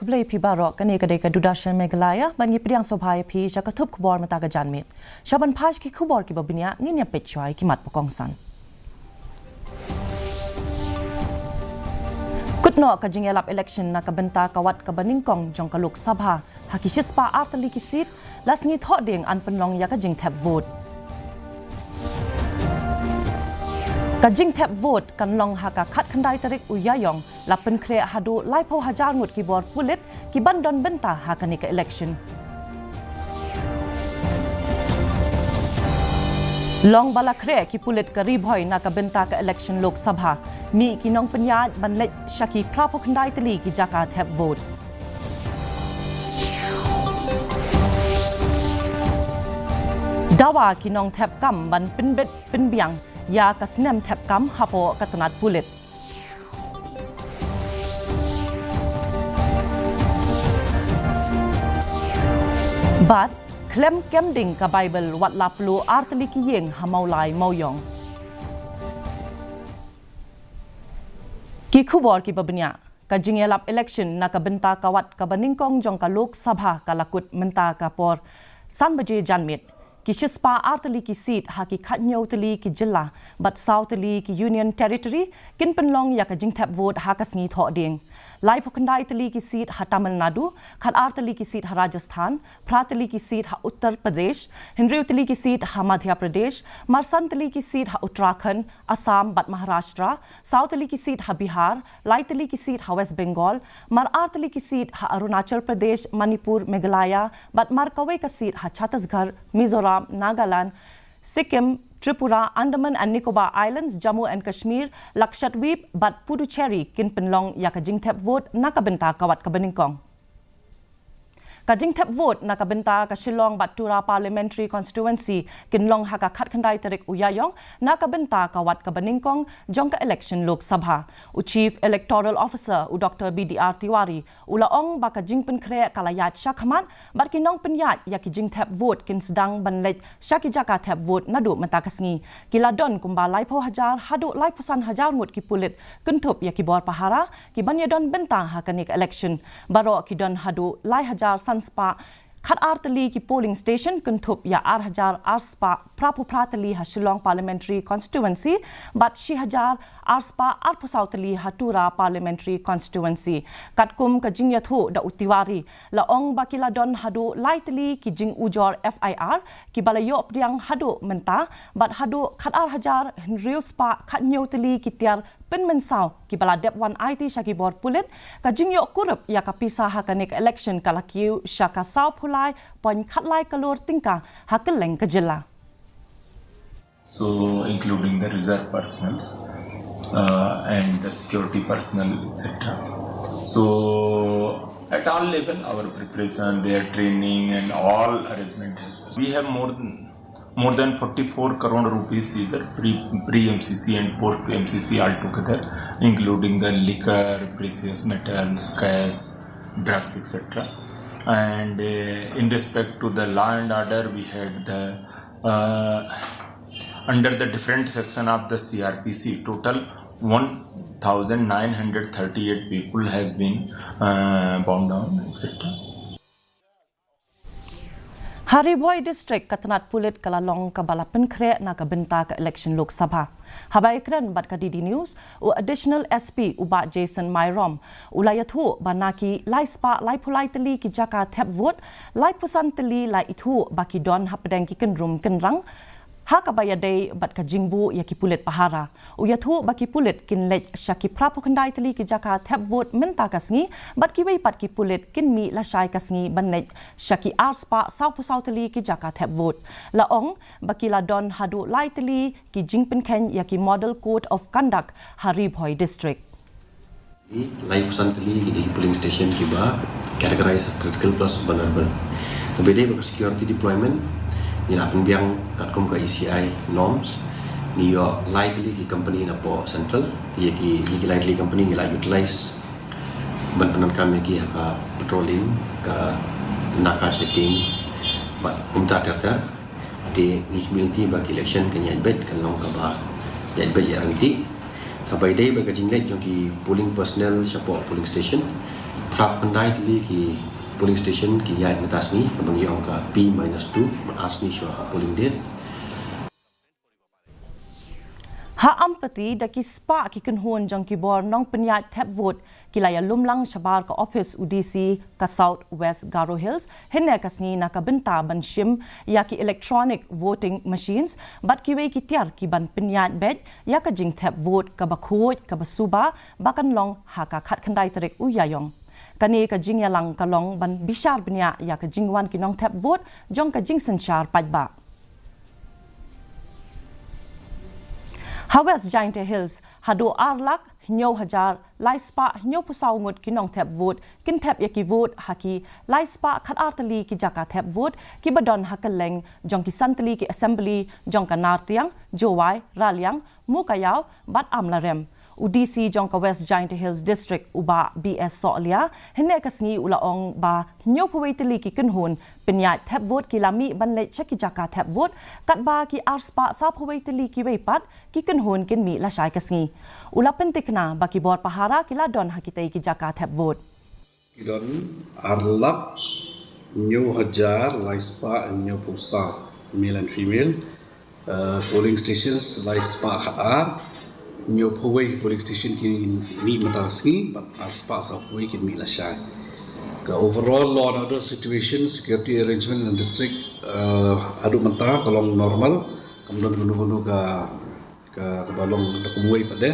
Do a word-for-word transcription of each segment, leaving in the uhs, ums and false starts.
Khublei phi baroh, kane ka dei ka Doordarshan Meghalaya, bad ngi pdiang sngewbha ïa phi sha ka thup khubor mynta ka janmiet. Sha ban peit ki khubor kiba bniah, ngin ïa peit shuwa ïa ki mat ba kongsan. Kut noh ka jingïalap election na ka bynta ka wat kaba nyngkong jong ka Lok Sabha ha ki shispah ar tylli ki seat, la sngi Thohdieng yn pynlong ïa ka jingthep vote. Ka jingthep vote kan long ha ka khatkhyndai tarik u Ïaïong, la pynkhreh haduh laiphew hajar ngut ki bor pulit ki ban don bynta ha kane ka election. Long ba la khreh ki pulit ka Ri Bhoi na ka bynta ka election Lok Sabha, mih ki nongpynïaid ban leit sha ki phraphew khyndai tylli ki jaka thep vote. Dawa ki nongthep kam ban pynbit pynbiang ïa ka snem thep kam hapoh ka tnat pulit. Bad khlem kem ding ka Baibl wat la pluh ar tylli ki ïing ha Mawlai Mawiong. Ki khubor kiba bniah. Ka jingïalap election na ka bynta ka wat kaba nyngkong jong ka Lok Sabha ka la kut mynta ka por san baje janmiet. Ki shispah ar tylli ki seat ha ki khathynñiew tylli ki jylla bad saw tylli ki Union Territory kin pynlong ïa ka jingthep vote ha ka sngi Thohdieng. Laiphew khyndai tylli ki seat ha Tamil Nadu, khatar tylli ki seat ha Rajasthan, phra tylli ki seat ha Uttar Pradesh, hynriew tylli ki seat ha Madhya Pradesh, marsan tylli ki seat ha Uttarakhand, Assam bad Maharashtra, saw tylli ki seat ha Bihar, lai tylli ki seat ha West Bengal, mar ar tylli ki seat ha Arunachal Pradesh, Manipur, Meghalaya, bad mar kawei ka seat ha Chhattisgarh, Mizoram, Nagaland, Sikkim, Tripura, Andaman and Nicobar Islands, Jammu and Kashmir, Lakshadweep bad Puducherry kin pynlong ïa ka jingthep vote na ka bynta ka wat kaba nyngkong. Ka jingthep vote na ka bynta ka Shillong bad Tura Parliamentary Constituency kin long ha ka khatkhyndai tarik u Ïaïong na ka bynta ka wat kaba nyngkong jong ka election Lok Sabha. U Chief Electoral Officer u Doctor B D R Tiwari u la ong ba ka jingpynkhreh ka la ïaid shakhmat bad ki nongpynïaid ïa ki jingthep vote kin sdang ban leit sha ki jaka thep vote naduh mynta ka sngi. Ki la don kumba laiphew hajar haduh laiphew san hajar ngut ki pulit kynthup ïa ki bor pahara ki ban ïadon bynta ha kane ka election. Baroh ki don haduh lai hajar san spah khatar tylli ki polling station kynthup ïa ar hajar ar spah phraphew phra tylli ha Shillong Parliamentary Constituency bad shi hajar ar spah arphew saw tylli ha Tura Parliamentary Constituency. Katkum ka jingïathuh da u Tiwari, la ong ba ki la don haduh lai tylli ki jingujor F I R kiba la ïoh pdiang haduh mynta bad haduh khatar hajar hynriew spah khathynñiew tylli ki tiar pynmynsaw kiba la dep wan aiti sha ki bor pulit, ka jingïoh kurup ïa ka pisa ha kane ka election ka la kiew sha ka sawphew lai point khatlai klur tyngka ha kylleng ka jylla. So, including the reserve personnel, uh, and the security personnel, et cetera. So, at all level, our preparation, their training, and all arrangement has. We have more than more than forty-four crore rupees is the pre, pre M C C and post M C C altogether, including the liquor, precious metals, cash, drugs, et cetera. And, uh, in respect to the law and order, we had the, uh, under the different section of the C R P C, total one thousand nine hundred thirty-eight people has been, uh, bound down, et cetera. Ha Ri Bhoi District, ka tnat pulit ka la long kaba la pynkhreh na ka bynta ka election Lok Sabha. Haba ïakren bad ka D D News, u Additional S P u Bah Jason Myrom u la ïathuh ba na ki lai spah laiphew lai tylli ki jaka thep vote, laiphew san tylli la ithuh ba ki don hapdeng ki kynrum kynrang ha kaba ïadei bad ka jingbuh ïa ki pulit pahara. U ïathuh ba ki pulit kin leit sha ki phraphew khyndai tylli ki jaka thep vote mynta ka sngi, bad kiwei pat ki pulit kin mih lashai ka sngi ban leit sha ki ar spah sawphew saw tylli ki jaka thep vote. La ong ba ki la don haduh lai tylli ki jingpynkheiñ ïa ki Model Code of Conduct ha Ri Bhoi District. Laiphew san tylli ki dei ki polling station kiba categorize as critical plus vulnerable. Te ba dei ba ka security deployment, ngi la pynbiang katkum ka E C I norms, ngi ïoh lai tylli ki company napoh central, te ïa ki, ngi ki lai tylli company ngi la utilize ban pyndonkam ïa ki ha ka patrolling, ka naka checking, bad kumta ter ter. Te ngi khmih lynti ba ka election kan ïaid beit, kan long kaba ïaid beit ïaid ryntih. Haba ïadei bad ka jingleit jong ki polling personnel shapoh polling station, phra khyndai tylli ki polling station kin ïaid mynta sngi, kaba ngi ong ka P minus two, bad ar sngi shuwa ka polling date. Ha Ampati, da ki spah ki kynhun jong ki bor nongpynïaid thep vote ki la ïalum lang shabar ka ophis u D C ka South West Garo Hills hynne ka sngi na ka bynta ban shim ïa ki electronic voting machines bad kiwei ki tiar ki ban pynïaid beit ïa ka jingthep vote kaba khuid kaba suba ba kan long ha ka khatkhyndai tarik u Ïaïong. Kane ka jingïalang ka long ban bishar bniah ïa ka jingwan ki nongthep vote jong ka jingsynshar paidbah. Ha West Jaintia Hills, haduh ar lak hynñiew hajar lai spah hynñiewphew saw ngut ki nongthep vote kin thep ïa ki vote ha ki lai spah khatar tylli ki jaka thep vote kiba don ha kylleng jong ki san tylli ki assembly jong ka Nartiang, Jowai, Raliang, Mowkaiaw bad Amlarem. U D C jong ka West Jaintia Hills District, u Bah B S Sohlia, hynne ka sngi u la ong ba hynñiewphew wei tylli ki kynhun pynïaid thep vote ki la mih ban leit sha ki jaka thep vote, katba ki ar spah sawphew wei tylli kiwei pat ki kynhun kin mih lashai ka sngi. U la pyntikna ba ki bor pahara ki la don ha kitei ki jaka thep vote. Ki don ar lak hynñiew hajar lai spah hynñiewphew saw, male and female. Uh, polling stations lai spah khatar, hynñiewphew wei polling station ki mih mynta ka sngi, bad ar spah sawphew wei ki mih lashai. Ka overall law and order situation, security arrangement in the district, uh, haduh mynta ka long normal, kam don kano kano ka, ka, kaba long da kumwei pat de,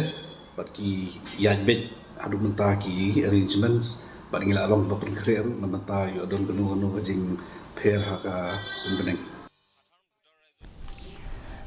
bad ki ïaid beit haduh mynta ki arrangements, bad ngi la long ba pynkhreh ruh na mynta ïoh don kano kano ka jingpher ha ka suiñ bneng.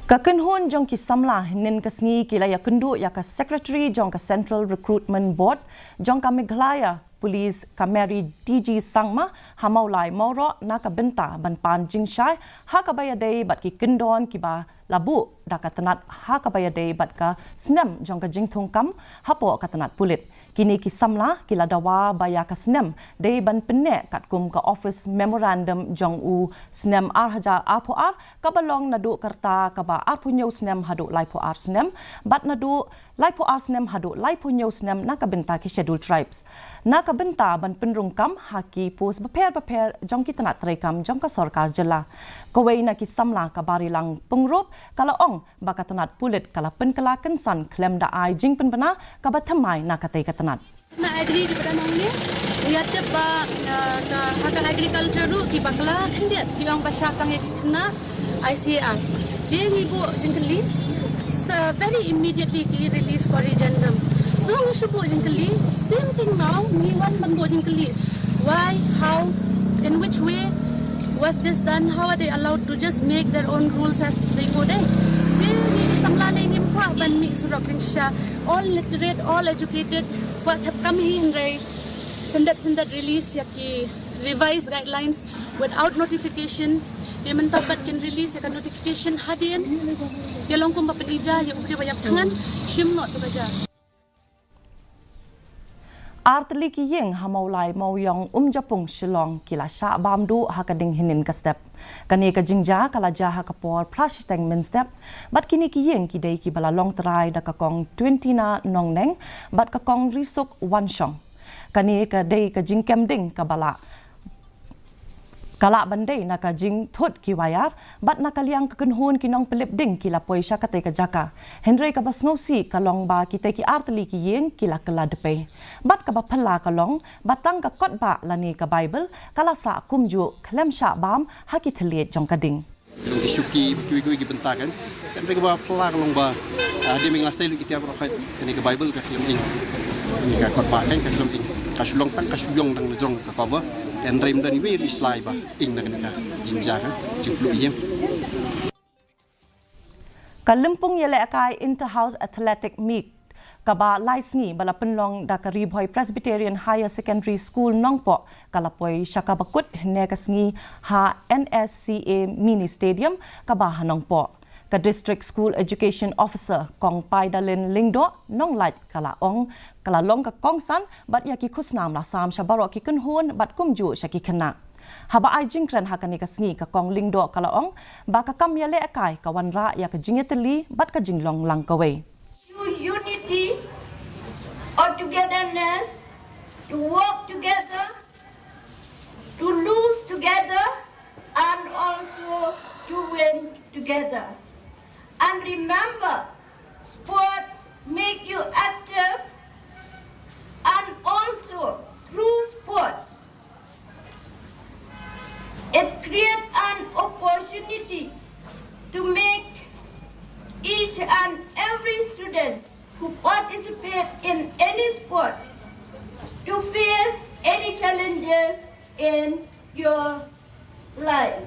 Ka kynhun jong ki samla hynnin ka sngi ki la ïakynduh ïa ka secretary jong ka Central Recruitment Board jong ka Meghalaya Police ka Mary D G Sangma ha Mawlai Mawroh na ka bynta ban pan jingshai ha kaba ïadei bad ki kyndon kiba la buh da ka tnat ha kaba ïadei bad ka snem jong ka jingthung kam hapoh ka tnat pulit. Kine ki samla ki la dawa ba ïa ka snem dei ban pynneh katkum ka office memorandum jong u snem ar hajar arphew ar kaba long naduh ka rta kaba arphew hynñiew snem haduh laiphew ar snem, bad naduh laiphew ar snem haduh laiphew hynñiew snem na ka bynta ki Scheduled Tribes. Na ka bynta ban pynrung kam ha ki post bapher bapher jong ki tnat treikam jong ka sorkar jylla. Kawei na ki samla ka Barilang Pyngrope ka la ong ba ka tnat pulit ka la pynkylla kynsan khlem da ai jingpynbna kaba thymmai na katei ka tnat. Na agri ki pada nang ni, u ïa tip ba, uh, ka, ha ka agriculture ruh ki bakla khyndiat ki ong ba shah tang ïa ki khynnah I C A R. Te ngi buh jingkylli, sa very immediately ki release corrigendum. So ngi shu buh jingkylli, same thing now, ngi wan ban buh jingkylli. Why, how, in which way was this done? How are they allowed to just make their own rules as they go there? Te ngi ki samla lei ngim kwah ban mih surok jingshisha. All literate, all educated, kwah thep kam hi hynrei syndet syndet release ïa ki revised guidelines without notification. Te mynta pat kin release ïa ka notification hadien. Te long kumba pynïaid ïa u briew ba ïap thngan, shim noh te ba jia. Ar tylli ki ïing ha Mawlai Mawiong Umjapung Shillong ki la shah bam duh ha ka ding hynnin ka step. Kane ka jingjia ka la jia ha ka por phra shiteng mynstep. Bad kine ki ïing ki dei kiba la long trai da ka kong Twentyna Nongneng bad ka kong Risuk Wanshong. Kane ka dei ka jingkem ding kaba la ka lah ban dei na ka jingthut ki wire, bad na ka liang ka kynhun ki nongpyllip ding ki la poi sha katei ka jaka. Hynrei kaba sngewsih ka long ba kitei ki ar tylli ki ïing ki la kylla dpei. Bad kaba phylla ka long ba tang ka kot bah lane ka Baibl ka la sah kumjuh khlem shah bam ha ki thylliej jong ka ding. Ki shuki, kiwei kiwei ki bynta kan. Kan te kaba phylla ka long ba, ah, hadien ba ngi la sei lut ki tiar baroh khoit, kane ka Baibl ka khlem ing. Kane ka kot bah kan ka khlem ing. Ka shu long tang, ka shu ïong tang na jrong ka cover. Hynrei ym don iwei ruh i slai ba ing na kane ka jingjia kan, jingpluh ïing. Ka lympung ïalehkai Inter House Athletic Meet kaba lai sngi ba la pynlong da ka Ri Bhoi Presbyterian Higher Secondary School Nongpoh ka la poi sha kaba kut hynne ka sngi ha N S C A Mini Stadium kaba ha Nongpoh. Ka District School Education Officer, Kong Paidalin Lyngdoh Nonglait ka la ong, ka la long ka kongsan bad ïa ki khusnam la sam sha baroh ki kynhun bad kumjuh sha ki khynnah. Haba ai jingkren ha kane ka sngi ka Kong Lyngdoh ka la ong ba ka kam ïalehkai ka wanrah ïa ka jingïatylli bad ka jinglong lang kawei. Unity to work together, to lose together, and also to win together. And remember, sports make you active, and also through sports, it creates an opportunity to make each and every student who participate in any sports to face any challenges in your life.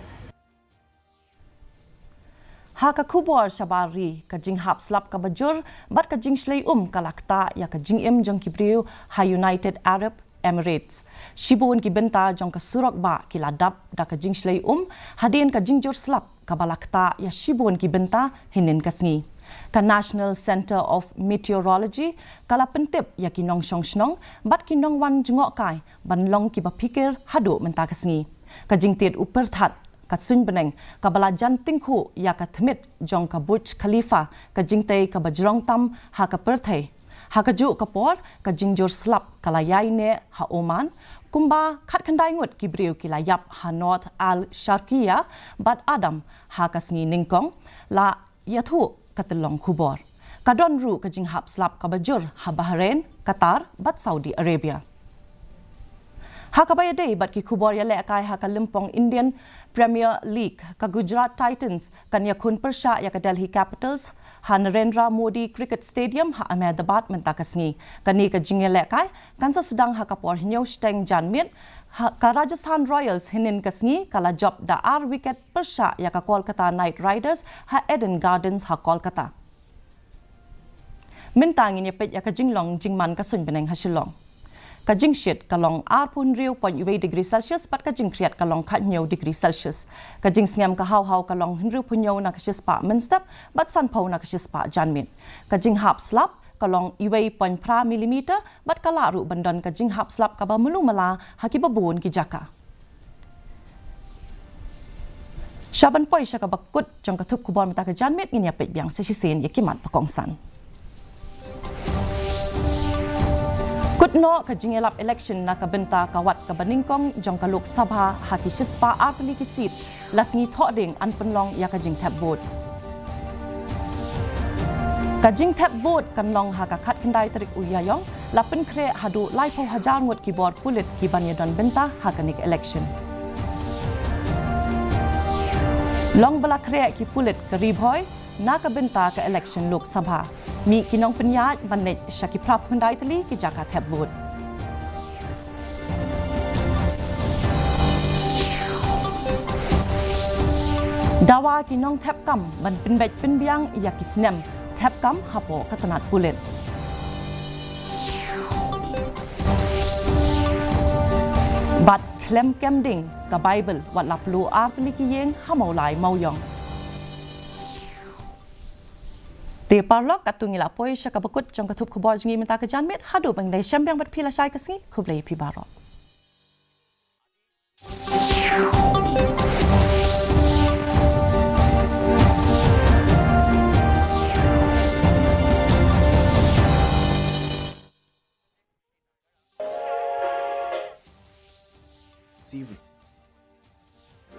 Ha ka khubor shabar ri, ka jinghap slap kaba jur bad ka jingshlei um ka la ktah ïa ka jingim jong ki briew ha United Arab Emirates. Shibun ki bynta jong ka surok bah ki la dap da ka jingshlei um hadien ka jingjur slap kaba la ktah ïa shibun ki bynta hynnin ka sngi. Ka National Centre of Meteorology ka la pyntip ïa ki nongshong shnong bad ki nongwan jngohkai ban long kiba phikir haduh mynta ka sngi. Ka jingtied u pyrthat ka suiñ bneng kaba la jan tyngkhuh ïa ka thmit jong ka Burj Khalifa, ka jingtei kaba jrong tam ha ka pyrthei. Ha kajuh ka por, ka jingjur slap ka la ïaineh ha Oman, kumba khatkhyndai ngut ki briew ki la ïap ha North Al Sharqiya bad Adam ha ka sngi nyngkong, la ïathuh ka tyllong khubor. Ka don ruh ka jinghap slap kaba jur ha Bahrain, Qatar bad Saudi Arabia. Ha kaba ïadei bad ki khubor ïalehkai ha ka lympong Indian Premier League, ka Gujarat Titans kan ïakhun pyrshah ïa ka Delhi Capitals ha Narendra Modi Cricket Stadium ha Ahmedabad mynta ka sngi. Kane ka jingïalehkai kan sa sdang ha ka por hynñiew shiteng janmiet. Ha, ka Rajasthan Royals hynnin ka sngi ka la jop da ar wicket pyrshah ïa ka Kolkata Knight Riders ha Eden Gardens ha Kolkata. Mynta ngin ïa peit ïa ka jinglong jingman ka suiñ bneng ha Shillong. Ka jingshit ka long arphew hynriew point wei degree Celsius bad ka jingkhriat ka long khathynñiew degree Celsius. Ka jingsngem ka haw haw ka long hynriewphew hynñiew na ka shispah mynstep bad sanphew na ka shispah janmiet. Ka jinghap slap ka long wei point phra millimeter bad ka lah ruh ban don ka jinghap slap kaba mluh mala ha kiba bun ki jaka. Sha ban poi sha kaba kut jong ka thup khubor mynta ka janmiet, ngin ïa peit biang sa shisien ïa ki mat ba kongsan. Kut noh ka jingïalap election na ka bynta ka wat kaba nyngkong jong ka Lok Sabha ha ki shispah artylli ki seat, la sngi Thohdieng yn pynlong ïa ka jingthep vote. Ka jingthep vote kan long ha ka khatkhyndai tarik u Ïaïong, la pynkhreh haduh laiphew hajar ngut ki bor pulit ki ban ïadon bynta ha kane ka election. Long ba la khreh ki pulit ka Ri Bhoi na ka bynta ka election Lok Sabha. Mih ki nongpynïaid ban leit sha ki phraphew khyndai tylli ki jaka thep vote. Dawa ki nongthep kam ban pynbeit pynbiang ïa ki snem thep kam hapoh ka tnat pulit. Bad khlem kem ding ka Baibl wat la pynlut artylli ki ïing ha Mawlai Mawiong. Te paralok, katto ngi la poi sha kaba kut jong ka thup khubor jong ngi mynta ka janmiet, haduh ban ïashem biang bad phi lashai ka sngi, khublei phi baroh.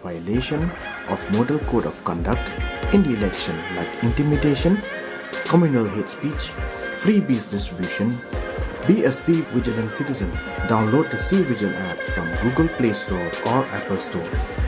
Violation of Model Code of Conduct in the election, like intimidation, communal hate speech, freebies distribution. Be a safe, vigilant citizen. Download the Safe Vigil app from Google Play Store or Apple Store.